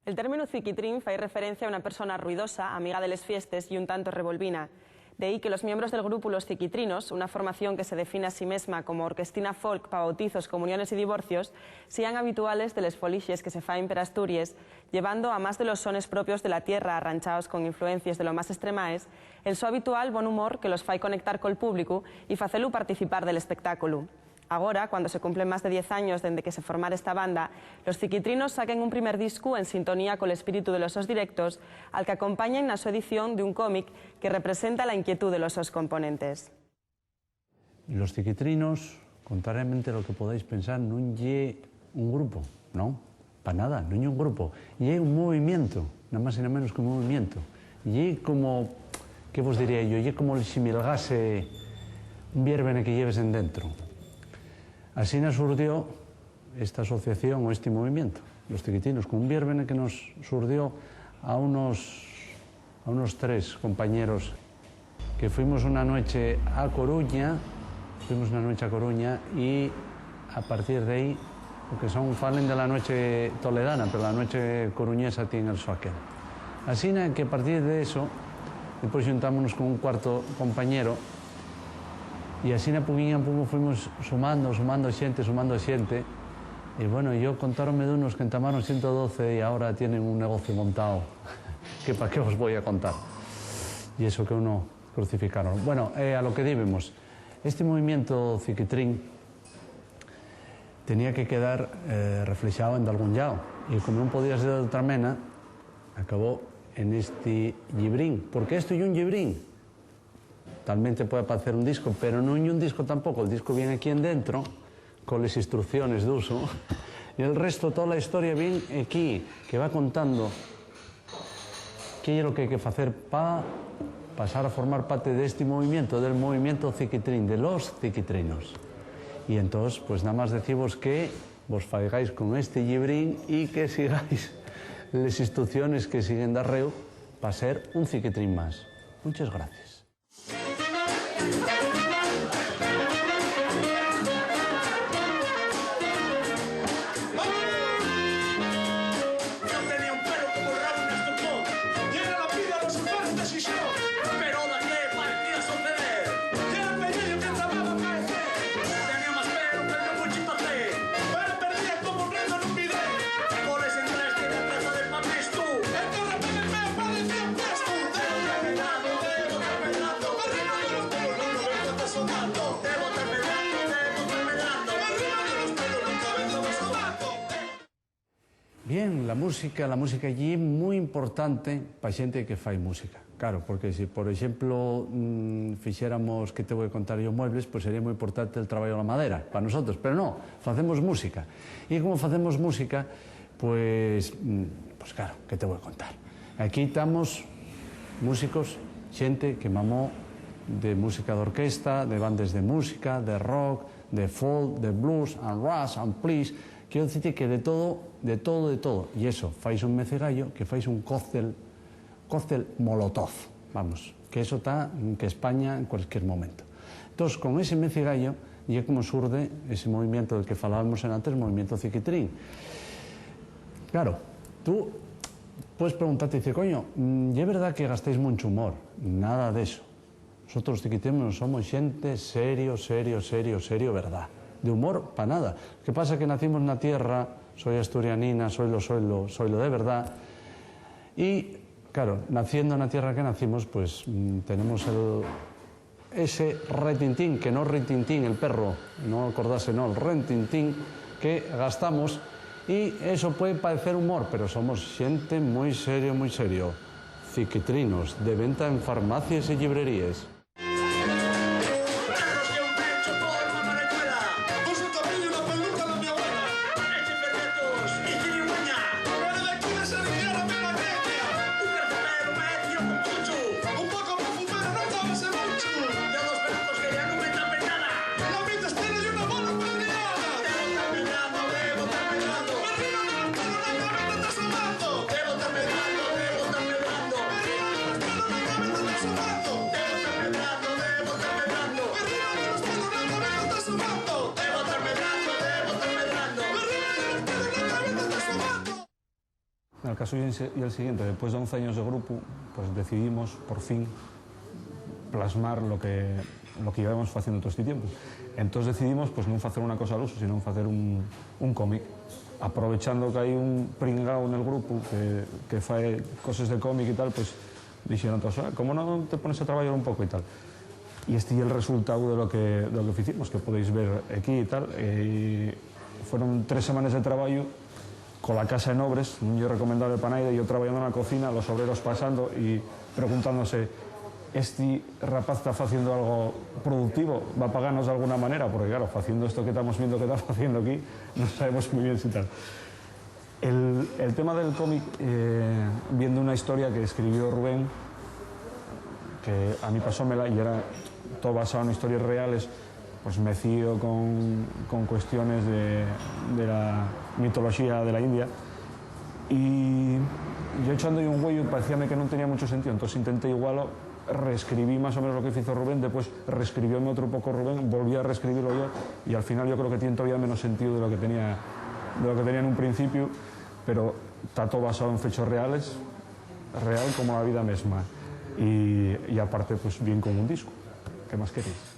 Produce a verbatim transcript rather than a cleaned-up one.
El términu ciquitrín fai referencia a una persona ruidosa, amiga de les fiestes y un tanto revolvina. De ahí que los miembros del grupu Los Ciquitrinos, una formación que se define a sí mesma como orquestina folk pa bautizos, comuniones y divorcios, sean habituales de les folixes que se faen per Asturies, llevando a más de los sones propios de la tierra, arranchaos con influencies de lo más estremaes, el so habitual bon humor que los fai conectar col públicu y facelu participar del espectáculu. Agora, cuando se cumplen más de diez años dende que se formara esta banda, los Ciquitrinos saquen un primer discu en sintonía col espíritu de los sos directos, al qu'acompañen na so edición d'un cómic que representa la inquietú de los sos componentes. Los Ciquitrinos, contrariamente a lo que podáis pensar, nun ye un grupo, non, pa nada, nun ye un grupo, ye un movimiento, nada más y nada menos que un movimiento. Ye como, ¿qué vos diría yo? Ye como si milgase un viérbene que lleves en dentro. Asina surdió esta asociación o este movimiento, los Ciquitinos, con un viérbene que nos surdió a unos, a unos tres compañeros que fuimos una noche a Coruña, fuimos una noche a Coruña y a partir de ahí, porque son, falen de la noche toledana, pero la noche coruñesa tiene el so aquel. Asina que a partir de eso, después xuntámonos con un cuarto compañero y asina poquinho a poco fuimos sumando, sumando xente, sumando xente. Y bueno, yo contáronme d'unos que entamaron ciento doce y ahora tienen un negocio montado, que pa qué os voy a contar. Y eso que uno crucificaron. Bueno, eh, a lo que dibemos. Este movimiento ciquitrín tenía que quedar, eh, reflexado en dalgún llao. Y como nun podía ser d'otra mena, acabó en este llibrín. Porque esto ye un llibrín. Talmente puede parecer un disco, pero nun ye un disco tampoco. El disco vien aquí en dentro, con les instrucciones d'uso. Y el resto, toda la historia vien aquí, que va contando qué ye lo que hai que facer pa pasar a formar parte d'esti movimiento, del movimiento ciquitrín, de los ciquitrinos. Y entós, pues, nada más decivos que vos faigáis con este llibrín y que sigáis les instrucciones que siguen darréu pa ser un ciquitrín más. Muchas gracias. Bien, la música, la música ye mui importante pa xente que fai música. Claro, porque si, por exemplo, mm, fixéramos, ¿qué te voy a contar yo? Muebles, pues sería mui importante el trabajo de la madera pa nosotros, pero no, facemos música. Y como facemos música, pues, mm, pues claro, ¿qué te voy a contar? Aquí tamos músicos, xente que mamó de música d'orquesta, de bandes de música, de rock, de folk, de blues, and ras, and please. Quiero dicirte que de todo, de todo, de todo. Y eso, fais un mecigallo, que fais un cóctel, cóctel molotov, vamos, que eso ta en que España en cualquier momento. Entós, con ese mecigallo, ye como surde ese movimiento del que falábamos enantes, movimiento ciquitrín. Claro, tú puedes preguntarte, dice, coño, mm, ¿ye verdad que gastáis muncho humor? Nada d'eso. Nosotros, los ciquitrínos, somos xente serio, serio, serio, serio, verdá. De humor, pa nada. ¿Qué pasa? Que nacimos na tierra, soy asturianina, soy lo, soy lo, soy lo de verdá. Y, claro, naciendo na tierra que nacimos, pues, mm, tenemos el, ese retintín, que no retintín el perro, no acordase, no, el retintín que gastamos. Y eso puede parecer humor, pero somos xente mui serio, mui serio. Ciquitrinos, de venta en farmacies y llibreríes. El caso ye el siguiente: después de once años de grupu, pues decidimos, por fin, plasmar lo que, lo que llevábamos haciendo todo este tiempo. Entonces decidimos, pues, no hacer una cosa al uso, sino hacer un, un cómic. Aprovechando que hay un pringao en el grupo que, que fae cosas de cómic y tal, pues, dijeron todos: "Ah, ¿cómo no te pones a trabajar un poco?", y tal. Y este es el resultado de lo que, de lo que hicimos, que podéis ver aquí y tal. Eh, fueron tres semanas de trabajo con la casa en obres, no es recomendable para nadie. Yo trabajando en la cocina, los obreros pasando y preguntándose: "¿Este rapaz está haciendo algo productivo? ¿Va a pagarnos de alguna manera?", porque, claro, haciendo esto que estamos viendo que está haciendo aquí, no sabemos muy bien si tal. El, el tema del cómic, eh, viene de una historia que escribió Rubén, que a mí pasómela, y era todo basado en historias reales, pues mecido con, con cuestiones de, de la mitología de la India. Y yo, echando un güeyu, parecíame que no tenía mucho sentido, entonces intenté igual reescribí más o menos lo que hizo Rubén, después reescribióme otro poco Rubén, volví a reescribirlo yo, y al final yo creo que tiene todavía menos sentido de lo que tenía, de lo que tenía en un principio, pero está todo basado en fechos reales, real como la vida misma. Y, y aparte, pues bien como un disco. ¿Qué más queréis?